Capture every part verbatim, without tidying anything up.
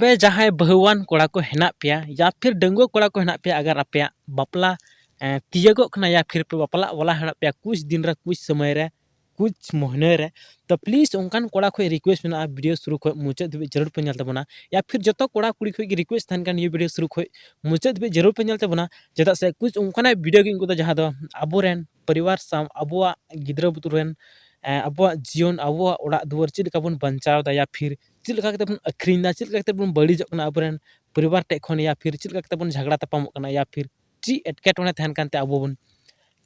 ᱟᱯᱮ ᱡᱟᱦᱟᱸᱭ ᱵᱟᱹᱦᱩᱣᱟᱱ ᱠᱚᱲᱟ ᱠᱚ ᱦᱮᱱᱟᱜ ᱯᱮᱭᱟ ᱭᱟ ᱯᱷᱤᱨ ᱰᱟᱺᱜᱩᱣᱟᱹ ᱠᱚᱲᱟ ᱠᱚ ᱦᱮᱱᱟᱜ ᱯᱮᱭᱟ, ᱟᱜᱟᱨ ᱟᱯᱮᱭᱟᱜ ᱵᱟᱯᱞᱟ ᱮᱸ, ᱛᱤᱭᱟᱹᱜᱚᱜ ᱠᱟᱱᱟ ᱭᱟ ᱯᱷᱤᱨ ᱯᱮ ᱵᱟᱯᱞᱟᱜ ᱣᱟᱞᱟ ᱦᱮᱱᱟᱜ ᱯᱮᱭᱟ ᱠᱩᱪ ᱫᱤᱱ ᱨᱮ, ᱠᱩᱪ ᱥᱚᱢᱚᱭ ᱨᱮ, ᱠᱩᱪ ᱢᱚᱦᱤᱱᱟᱹ ᱨᱮ, ᱛᱚ ᱯᱞᱤᱡ ᱚᱱᱠᱟᱱ ᱠᱚᱲᱟ ᱠᱷᱚᱡ ᱨᱤᱠᱩᱭᱮᱥᱴ ᱢᱮᱱᱟᱜᱼᱟ, ᱵᱷᱤᱰᱤᱭᱳ ᱥᱩᱨᱩ ᱠᱷᱚᱡ ᱢᱩᱪᱟᱹᱫ ᱫᱷᱟᱹᱵᱤᱡ ᱡᱟᱹᱨᱩᱲ ᱯᱮ ᱧᱮᱞ ᱛᱟᱵᱚᱱᱟ᱾ ᱭᱟ ᱯᱷᱤᱨ ᱡᱚᱛᱚ ᱠᱚᱲᱟ ᱠᱩᱲᱤ ᱠᱷᱚᱡ ᱜᱮ ᱨᱤᱠᱩᱭᱮᱥᱴ ᱛᱟᱦᱮᱱ ᱠᱟᱱ, ᱱᱤᱭᱟᱹ ᱵᱷᱤᱰᱤᱭᱳ ᱥᱩᱨᱩ ᱠᱷᱚᱡ ᱢᱩᱪᱟᱹᱫ ᱫᱷᱟᱹᱵᱤᱡ ᱡᱟᱹᱨᱩᱲ ᱯᱮ ᱧᱮᱞ ᱛᱟᱵᱚᱱᱟ᱾ ᱪᱮᱫᱟᱜ ᱥᱮ ᱠᱩᱪ ᱚᱱᱠᱟᱱᱟᱜ ᱵᱷᱤᱰᱤᱭᱳ ᱜᱮ ᱩᱱᱠᱩ ᱫᱚ ᱡᱟᱦᱟᱸ ᱫᱚ ᱟᱵᱚᱨᱮᱱ ᱯᱚᱨᱤᱵᱟᱨ ᱥᱟᱶ, ᱟᱵᱚᱣᱟᱜ ᱜᱤᱫᱽᱨᱟᱹ ᱵᱩᱛᱩᱨ ᱨᱮᱱ, ᱮᱸ, ᱟᱵᱚᱣᱟᱜ ᱡᱤᱭᱚᱱ, ᱟᱵᱚᱣᱟᱜ ᱚᱲᱟᱜ ᱫᱩᱣᱟᱹᱨ ᱪᱮᱫ ᱞᱮᱠᱟ ᱵᱚᱱ ᱵᱟᱧᱪᱟᱣ ᱮᱫᱟ, ᱭᱟ ᱯᱷᱤᱨ ᱪᱮᱫ ᱞᱮᱠᱟ ᱠᱟᱛᱮ ᱵᱚᱱ ᱟᱹᱠᱷᱨᱤᱧ ᱮᱫᱟ, ᱪᱮᱫ ᱞᱮᱠᱟ ᱠᱟᱛᱮ ᱵᱚᱱ ᱵᱟᱹᱲᱤᱡᱚᱜ ᱠᱟᱱᱟ ᱟᱵᱚᱨᱮᱱ ᱯᱚᱨᱤᱵᱟᱨ ᱴᱷᱮᱡ ᱠᱷᱚᱱ, ᱭᱟ ᱯᱷᱤᱨ ᱪᱮᱫ ᱞᱮᱠᱟ ᱠᱟᱛᱮ ᱵᱚᱱ ᱡᱷᱟᱜᱽᱲᱟ ᱛᱟᱯᱟᱢᱚᱜ ᱠᱟᱱᱟ, ᱭᱟ ᱯᱷᱤᱨ ᱪᱮᱫ ᱮᱴᱠᱮᱴᱚᱬᱮ ᱛᱟᱦᱮᱱ ᱠᱟᱱᱛᱮ ᱟᱵᱚ ᱵᱚᱱ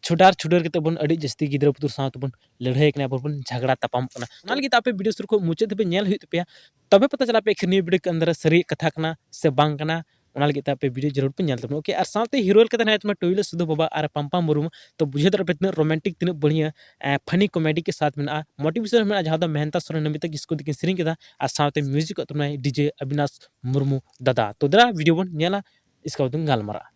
ᱪᱷᱩᱰᱟᱨ ᱪᱷᱩᱰᱟᱹᱨ ᱠᱟᱛᱮ ᱵᱚᱱ ᱟᱹᱰᱤ ᱡᱟᱹᱥᱛᱤ ᱜᱤᱫᱽᱨᱟᱹ ᱯᱩᱛᱩᱨ ᱥᱟᱶ ᱛᱮᱵᱚᱱ ᱞᱟᱹᱲᱦᱟᱹᱭ ᱠᱟᱱᱟ, ᱟᱵᱚ ᱵᱚᱱ ᱡᱷᱟᱜᱽᱲᱟ ᱛᱟᱯᱟᱢᱚᱜ ᱠᱟᱱᱟ᱾ ᱚᱱᱟ ᱞᱟᱹᱜᱤᱫ ᱛᱮ ᱟᱯᱮ ᱵᱷᱤᱰᱤᱭᱳ ᱥᱩᱨ ᱠᱷᱚᱱ ᱢᱩᱪᱟᱹᱫ ᱫᱷᱟᱹᱵᱤᱡ ᱧᱮᱞ ᱦᱩᱭᱩᱜ ᱛᱟᱯᱮᱭᱟ, ᱛᱚᱵᱮ ᱯᱟᱛᱟ ᱪᱟᱞᱟᱜ ᱯᱮ ᱟᱹᱠᱷᱤᱨ ᱱᱤᱭᱟᱹ ᱵᱷᱤᱰᱤᱭᱳ ᱠᱮ ᱟᱱᱫᱟᱨ ᱨᱮ ᱥᱟᱹᱨᱤ ᱠᱟᱛᱷᱟ ᱠᱟᱱᱟ ᱥᱮ ᱵᱟᱝ ᱠᱟᱱᱟ᱾ ᱚᱱᱟ ᱞᱟᱹᱜᱤᱫ ᱛᱮ ᱟᱯᱮ ᱵᱷᱤᱰᱤᱭᱳ ᱡᱟᱹᱨᱩᱲ ᱯᱮ ᱧᱮᱞ ᱛᱟᱵᱚᱱᱟ, ᱳᱠᱮ? ᱟᱨ ᱥᱟᱶᱛᱮ ᱦᱤᱨᱳ ᱞᱮᱠᱟᱛᱮ ᱦᱮᱱᱟᱭ ᱛᱟᱵᱚᱱᱟ ᱴᱩᱭᱞᱟᱹ ᱥᱤᱫᱷᱩ ᱵᱟᱵᱟ ᱟᱨ ᱯᱟᱢᱯᱟ ᱢᱩᱨᱢᱩ, ᱛᱚ ᱵᱩᱡᱷᱟᱹᱣ ᱫᱟᱲᱮᱭᱟᱜ ᱯᱮ ᱛᱤᱱᱟᱹᱜ ᱨᱳᱢᱟᱱᱴᱤᱠ, ᱛᱤᱱᱟᱹᱜ ᱵᱟᱹᱲᱤᱭᱟᱹ, ᱮ, ᱯᱷᱟᱱᱤ ᱠᱚᱢᱮᱰᱤ ᱠᱮ ᱥᱟᱛᱷ ᱢᱮᱱᱟᱜᱼᱟ, ᱢᱳᱴᱤᱵᱷᱮᱥᱚᱱ ᱢᱮᱱᱟᱜᱼᱟ, ᱡᱟᱦᱟᱸ ᱫᱚ ᱢᱮᱦᱱᱛᱟ ᱥᱚᱨᱮᱱ ᱱᱚᱢᱤᱛᱟ ᱠᱤᱥᱠᱩ ᱛᱟᱹᱠᱤᱱ ᱥᱮᱨᱮᱧ ᱠᱮᱫᱟ ᱟᱨ ᱥᱟᱶᱛᱮ ᱢᱤᱭᱩᱡᱤᱠ ᱟᱜ ᱛᱟᱵᱚᱱᱟᱭ ᱰᱤᱡᱮ ᱟᱵᱤᱱᱟᱥ ᱢᱩᱨᱢᱩ ᱫᱟᱫᱟ᱾ ᱛᱚ ᱫᱮᱞᱟ ᱵᱷᱤᱰᱤᱭᱳ ᱵᱚᱱ ᱧᱮᱞᱟ, ᱤᱥᱠᱟ ᱵᱟᱫ ᱵᱚᱱ ᱜᱟᱞᱢᱟᱨᱟᱜᱼᱟ᱾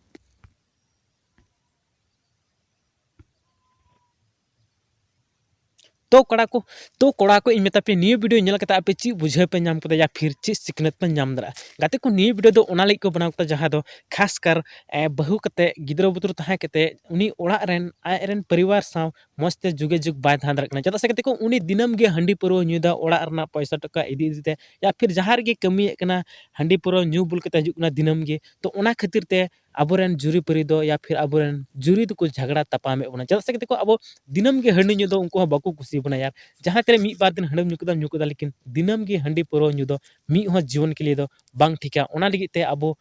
ᱛᱚ ᱠᱚᱲᱟ ᱠᱚ, ᱛᱚ ᱠᱚᱲᱟ ᱠᱚ, ᱤᱧ ᱢᱮᱛᱟ ᱯᱮ, ᱱᱤᱭᱟᱹ ᱵᱷᱤᱰᱤᱭᱳ ᱧᱮᱞ ᱠᱟᱛᱮ ᱟᱯᱮ ᱪᱮᱫ ᱵᱩᱡᱷᱟᱹᱣ ᱯᱮ ᱧᱟᱢ ᱠᱮᱫᱟ ᱭᱟ ᱯᱷᱤᱨ ᱪᱮᱫ ᱥᱤᱠᱷᱱᱟᱹᱛ ᱯᱮ ᱧᱟᱢ ᱫᱟᱲᱮᱭᱟᱜᱼᱟ? ᱜᱟᱛᱮ ᱠᱚ, ᱱᱤᱭᱟᱹ ᱵᱷᱤᱰᱤᱭᱳ ᱫᱚ ᱚᱱᱟ ᱞᱟᱹᱜᱤᱫ ᱠᱚ ᱵᱮᱱᱟᱣ ᱠᱮᱫᱟ, ᱡᱟᱦᱟᱸ ᱫᱚ ᱠᱷᱟᱥ ᱠᱟᱨ, ᱮ, ᱵᱟᱹᱦᱩ ᱠᱟᱛᱮ ᱜᱤᱫᱽᱨᱟᱹ ᱵᱩᱛᱩᱨ ᱛᱟᱦᱮᱸ ᱠᱟᱛᱮ ᱩᱱᱤ ᱚᱲᱟᱜ ᱨᱮᱱ, ᱟᱡ ᱨᱮᱱ ᱯᱚᱨᱤᱵᱟᱨ ᱥᱟᱶ ᱢᱚᱡᱽ ᱛᱮ ᱡᱳᱜᱟᱡᱳᱜᱽ ᱵᱟᱭ ᱛᱟᱦᱮᱸ ᱫᱟᱲᱮᱭᱟᱜ ᱠᱟᱱᱟ᱾ ᱪᱮᱫᱟᱜ ᱥᱮ ᱜᱟᱛᱮ ᱠᱚ, ᱩᱱᱤ ᱫᱤᱱᱟᱹᱢ ᱜᱮ ᱦᱟᱺᱰᱤ ᱯᱟᱹᱨᱣᱟᱹ ᱧᱩᱭᱮᱫᱟ, ᱚᱲᱟᱜ ᱨᱮᱱᱟᱜ ᱯᱚᱭᱥᱟ ᱴᱟᱠᱟ ᱤᱫᱤ ᱤᱫᱤ ᱛᱮ ᱭᱟ ᱯᱷᱤᱨ ᱡᱟᱦᱟᱸ ᱨᱮᱜᱮ ᱠᱟᱹᱢᱤᱭᱮᱫ ᱠᱟᱱᱟ, ᱦᱟᱺᱰᱤ ᱯᱟᱹᱨᱣᱟᱹ ᱧᱩ ᱵᱩᱞ ᱠᱟᱛᱮ ᱦᱤᱡᱩᱜ ᱠᱟᱱᱟ ᱫᱤᱱᱟᱹᱢ ᱜᱮ᱾ ᱛᱚ ᱚᱱᱟ ᱠᱷᱟᱹᱛᱤᱨ ᱛᱮ ᱟᱵᱚᱨᱮᱱ ᱡᱩᱨᱤᱯᱟᱹᱨᱤ ᱫᱚ ᱭᱟ ᱯᱷᱤᱨ ᱟᱵᱚᱨᱮᱱ ᱡᱩᱨᱤ ᱫᱚᱠᱚ ᱡᱷᱟᱜᱽᱲᱟ ᱛᱟᱯᱟᱢᱮᱫ ᱵᱚᱱᱟ᱾ ᱪᱮᱫᱟᱜ ᱥᱮ ᱜᱟᱛᱮ ᱠᱚ, ᱟᱵᱚ ᱫᱤᱱᱟᱹᱢ ᱜᱮ ᱦᱟᱺᱰᱤ ᱧᱩ ᱫᱚ ᱩᱱᱠᱩ ᱦᱚᱸ ᱵᱟᱠᱚ ᱠᱩᱥᱤ ᱵᱚᱱᱟ ᱭᱟᱨ᱾ ᱡᱟᱦᱟᱸ ᱛᱤᱱᱟᱹᱜ ᱢᱤᱫ ᱵᱟᱨ ᱫᱤᱱ ᱦᱟᱺᱰᱤᱢ ᱧᱩ ᱠᱮᱫᱟ, ᱧᱩ ᱠᱮᱫᱟ, ᱞᱮᱠᱤᱱ ᱫᱤᱱᱟᱹᱢ ᱜᱮ ᱦᱟᱺᱰᱤ ᱯᱟᱹᱨᱣᱟᱹ ᱧᱩ ᱫᱚ ᱢᱤᱫ ᱦᱚᱸ ᱡᱤᱭᱚᱱ ᱠᱮ ᱞᱤᱭᱮ ᱫᱚ ᱵᱟᱝ ᱴᱷᱤᱠᱟ᱾ ᱚᱱᱟ ᱞᱟᱹᱜᱤᱫ ᱛᱮ ᱟᱵᱚ,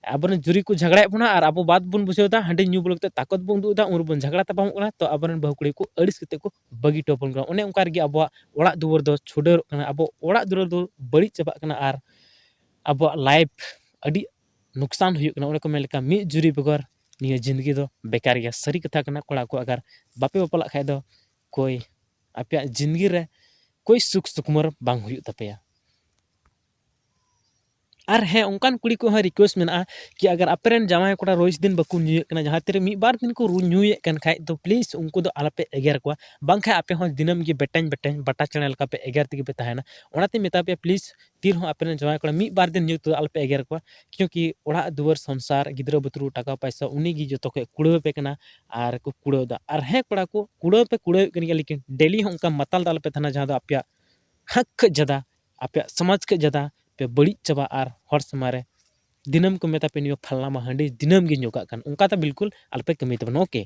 ᱟᱵᱚᱨᱮᱱ ᱡᱩᱨᱤ ᱠᱚ ᱡᱷᱟᱜᱽᱲᱟᱭᱮᱫ ᱵᱚᱱᱟ ᱟᱨ ᱟᱵᱚ ᱵᱟᱫ ᱵᱚᱱ ᱵᱩᱡᱷᱟᱹᱣ ᱮᱫᱟ ᱦᱟᱺᱰᱤ ᱧᱩ ᱵᱚᱞᱮ ᱠᱟᱛᱮ ᱛᱟᱠᱚᱛ ᱵᱚᱱ ᱩᱫᱩᱜ ᱮᱫᱟ, ᱩᱱ ᱨᱮᱵᱚᱱ ᱡᱷᱟᱜᱽᱲᱟ ᱛᱟᱯᱟᱢᱚᱜ ᱠᱟᱱᱟ᱾ ᱛᱚ ᱟᱵᱚᱨᱮᱱ ᱵᱟᱹᱦᱩ ᱠᱩᱲᱤ ᱠᱚ ᱟᱹᱲᱤᱥ ᱠᱟᱛᱮ ᱠᱚ ᱵᱟᱹᱜᱤ ᱦᱚᱴᱚ ᱟᱵᱚᱱ ᱠᱟᱱᱟ᱾ ᱚᱱᱮ ᱚᱱᱠᱟ ᱨᱮᱜᱮ ᱟᱵᱚᱣᱟᱜ ᱚᱲᱟᱜ ᱫᱩᱣᱟᱹᱨ ᱫᱚ ᱪᱷᱩᱰᱟᱹᱨᱚᱜ ᱠᱟᱱᱟ, ᱟᱵᱚ ᱚᱲᱟᱜ ᱫᱩᱣᱟᱹᱨ ᱫᱚ ᱵᱟᱹᱲᱤᱡ ᱪᱟᱵᱟᱜ ᱠᱟᱱᱟ ᱟᱨ ᱟᱵᱚᱣᱟᱜ ᱞᱟᱭᱤᱯᱷ ᱟᱹᱰᱤ ᱱᱩᱠᱥᱟᱱ ᱦᱩᱭᱩᱜ ᱠᱟᱱᱟ᱾ ᱚᱱᱮ ᱠᱚ ᱢᱮᱱ ᱞᱮᱠᱟ, ᱢᱤᱫ ᱡᱩᱨᱤ ᱵᱮᱜᱚᱨ ᱱᱤᱭᱟᱹ ᱡᱤᱱᱫᱮᱜᱤ ᱫᱚ ᱵᱮᱠᱟᱨ ᱜᱮᱭᱟ᱾ ᱥᱟᱹᱨᱤ ᱠᱟᱛᱷᱟ ᱠᱟᱱᱟ, ᱠᱚᱲᱟ ᱠᱚ ᱟᱜᱟᱨ ᱵᱟᱯᱮ ᱵᱟᱯᱞᱟᱜ ᱠᱷᱟᱡ ᱫᱚ ᱠᱳᱭ ᱟᱯᱮᱭᱟᱜ ᱡᱤᱱᱫᱮᱜᱤ ᱨᱮ ᱠᱳᱭ ᱥᱩᱠ ᱥᱩᱠᱢᱟᱹᱨ ᱵᱟᱝ ᱦᱩᱭᱩᱜ ᱛᱟᱯᱮᱭᱟ᱾ ᱟᱨ ᱦᱮᱸ, ᱚᱱᱠᱟᱱ ᱠᱩᱲᱤ ᱠᱚᱦᱚᱸ request ᱢᱮᱱᱟᱜᱼᱟ ᱠᱤ ᱟᱜᱟᱨ ᱟᱯᱮ ᱨᱮᱱ ᱡᱟᱶᱟᱭ ᱠᱚᱲᱟ ᱨᱳᱡᱽ ᱫᱤᱱ ᱵᱟᱠᱚ ᱧᱩᱭᱮᱫ ᱠᱟᱱᱟ, ᱡᱟᱦᱟᱸ ᱛᱤᱨᱮ ᱢᱤᱫ ᱵᱟᱨ ᱫᱤᱱ ᱠᱚ ᱨᱩ-, ᱧᱩᱭᱮᱫ ᱠᱟᱱ ᱠᱷᱟᱡ ᱫᱚ please ᱩᱱᱠᱩ ᱫᱚ ᱟᱞᱚᱯᱮ ᱮᱜᱮᱨ ᱠᱚᱣᱟ᱾ ᱵᱟᱝᱠᱷᱟᱡ ᱟᱯᱮ ᱦᱚᱸ ᱫᱤᱱᱟᱹᱢ ᱜᱮ ᱵᱮᱴᱟᱧ ᱵᱮᱴᱟᱧ ᱵᱟᱴᱟ ᱪᱮᱬᱮ ᱞᱮᱠᱟ ᱯᱮ ᱮᱜᱮᱨ ᱛᱮᱜᱮ ᱯᱮ ᱛᱟᱦᱮᱱᱟ᱾ ᱚᱱᱟᱛᱮᱧ ᱢᱮᱛᱟ ᱯᱮᱭᱟ please ᱛᱤ ᱨᱮᱦᱚᱸ ᱟᱯᱮ ᱨᱮᱱ ᱡᱟᱶᱟᱭ ᱠᱚᱲᱟ ᱢᱤᱫ ᱵᱟᱨ ᱫᱤᱱ ᱧᱩ ᱛᱮᱫᱚ ᱟᱞᱚᱯᱮ ᱮᱜᱮᱨ ᱠᱚᱣᱟ, ᱠᱤᱭᱩᱸᱠᱤ ᱚᱲᱟᱜ ᱫᱩᱣᱟᱹᱨ ᱥᱚᱝᱥᱟᱨ ᱜᱤᱫᱽᱨᱟᱹ ᱵᱩᱛᱨᱩ ᱴᱟᱠᱟ ᱯᱟᱭᱥᱟ ᱩᱱᱤ ᱜᱮ ᱡᱚᱛᱚ ᱠᱷᱚᱡ ᱠᱩᱲᱟᱹᱣ ᱟᱯᱮ ᱠᱟᱱᱟ ᱟᱨ ᱠᱚ ᱠᱩᱲᱟᱹᱣ ᱮᱫᱟ᱾ ᱟᱨ ᱦᱮᱸ ᱠᱚᱲᱟ ᱠᱚ, ᱠᱩᱲᱟᱹᱣ ᱯᱮ ᱠᱩᱲᱟᱹᱣᱮᱫ ᱠᱟᱱ ᱜᱮᱭᱟ, ᱞᱮᱠᱤᱱ daily ᱦᱚᱸ ᱚᱱᱠᱟ ᱢᱟᱛᱟᱞ ᱫᱚ ᱟᱞᱚᱯᱮ ᱛᱟᱦᱮᱱᱟ ᱡᱟᱦᱟᱸ ᱫᱚ ᱟᱯᱮᱭᱟᱜ ᱦᱟᱠ ᱠᱷᱚᱡ ᱡᱟᱫᱟ, ᱟᱯᱮᱭᱟᱜ ᱥᱚᱢᱟᱡᱽ ᱠᱷᱚᱡ ᱡᱟᱫᱟ ᱯᱮ ᱵᱟᱹᱲᱤᱡ ᱪᱟᱵᱟ ᱟᱨ ᱦᱚᱲ ᱥᱟᱢᱟᱝ ᱨᱮ ᱫᱤᱱᱟᱹᱢ ᱠᱚ ᱢᱮᱛᱟ ᱯᱮ ᱱᱤᱭᱟᱹ ᱯᱷᱟᱞᱱᱟ ᱢᱟ ᱦᱟᱺᱰᱤ ᱫᱤᱱᱟᱹᱢ ᱜᱮ ᱧᱩ ᱠᱟᱜ ᱠᱟᱱ, ᱚᱱᱠᱟ ᱫᱚ ᱵᱤᱞᱠᱩᱞ ᱟᱞᱚᱯᱮ ᱠᱟᱹᱢᱤ ᱛᱟᱵᱚᱱᱟ, okay?